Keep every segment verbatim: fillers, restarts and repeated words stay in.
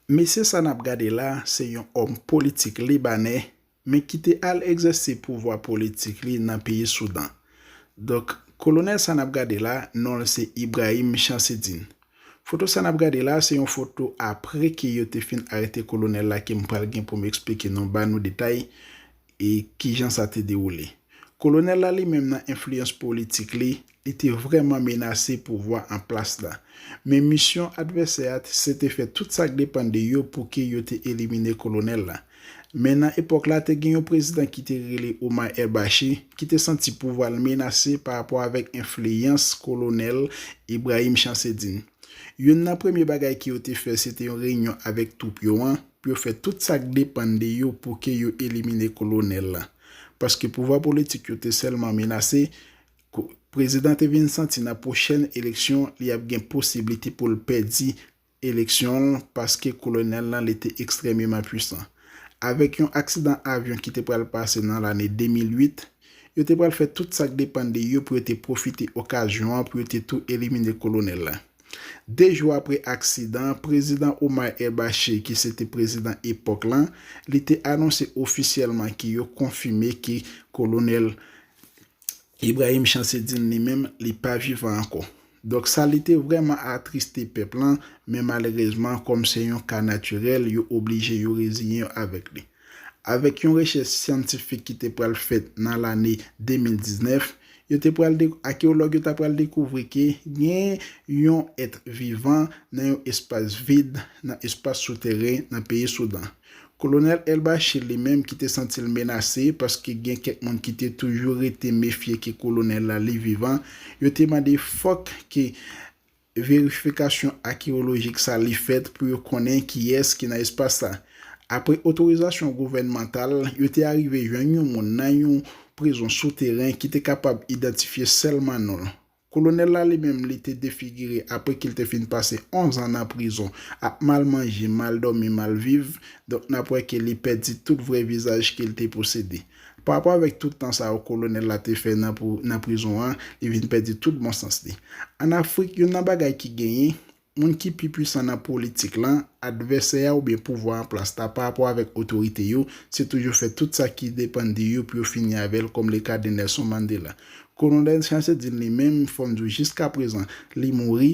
Mesye sa n ap gade la se yon òm politik libanè, men ki te al egzèse pouvwa politik li nan peyi Soudan. Donk, kolonèl sa n ap gade la, non l se Ibrahim Chamseddine. Foto sa n ap gade la se yon foto apre ke yo te fin arete kolonèl la, ke m pral gen pou m eksplike nou, ba nou detay e kijan sa te dewoule. Kolonèl la li menm nan enfliyans politik li, li te vrèman menase pouvwa an plas la. Men misyon advèsè a se te fè tout sa k depann de yo pou ke yo te elimine kolonèl la. Men nan epòk la, te gen yon prezidan ki te rele Omar el-Bashir, ki te santi pouvwa l menase pa rapò avèk enfliyans kolonèl Ibrahim Chamseddine. Youn nan premye bagay ke yo te fè, se te yon reyinyon avèk twoup yo an, pou yo fè tout sa k depann de yo pou ke yo elimine kolonèl la. Paske pouvwa politik yo te sèlman menase, ko-, prezidan te vin santi nan pwochèn eleksyon, li ap gen posiblite pou l pèdi eleksyon l, paske kolonèl lan li te ekstrèmeman pwisan. Avèk yon aksidan avyon ki te pral pase nan lane de mil uit, yo te pral fè tout sa k depann de yo pou yo te pwofite okazyon an pou yo te tou elimine kolonèl la. De jou apre aksidan an, prezidan Omar el-Bashir, ki se te prezidan epòk lan, li te anonse ofisyèlman ke yo konfime ke kolonèl Ibrahim Chamseddine li menm, li pa vivan ankò. Donk sa li te vrèman atriste pèp lan, men malerezman, kòm se yon ka natirèl, yo oblije yo reziyen yo avèk li. Avèk yon rechèch syantifik ki te pral fèt nan lane de mil diznèf, yo te pral de-, akeyològ yo ta pral dekouvri ke gen yon èt vivan nan yon espas vid, nan espas souteren nan peyi Soudan. Kolonèl el-Bashir li menm ki te santi l menase paske gen kèk moun ki te toujou rete mefye ke kolonèl la li vivan, yo te mande fòk ke verifikasyon akeyolojik sa li fèt pou yo konnen kiyès ki nan espas sa. Apre otorizasyon gouvènmantal, yo te arive jwenn yon moun nan yon prizon souteren ki te kapab idantifye sèlman non l. Kolonèl la li menm li te defigire apre ke l te fin pase onz an nan prizon, ap mal manje, mal dòmi, mal viv, donk n ap wè ke li pèdi tout vrè vizaj ke l te posede. Pa rapò avèk tout tan sa yo kolonèl la te fè nan pou-, nan prizon an, li vin pèdi tout bon sans li. Ann Afrik, youn nan bagay ki genyen, moun ki pi pwisan nan politik lan, advèsè a oubyen pouvwa an plas la pa rapò avèk otorite yo, se toujou fè tout sa ki depann de yo pou yo fini avè l, kòm le ka de Nelson Mandela. Kolonèl Chamseddine li menm, fò m di w, jiskaprezan, li mouri,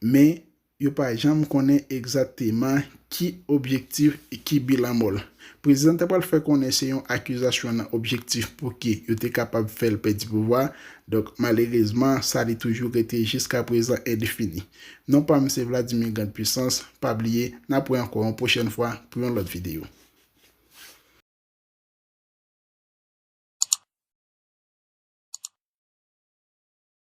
men yo pa janm konnen egzakteman ki objektif e ki bi lanmò l. Prezidan te pral fè konnen se yon akizasyon nan objektif pou ke yo te kapab fè l pèdi pouvwa. Donk, malerezman, sa li toujou rete jiskaprezan endefini. Non pa m se Vladimir Grande Puissance. Pa bliye, n ap wè ankò yon pwochèn fwa pou yon lòt videyo.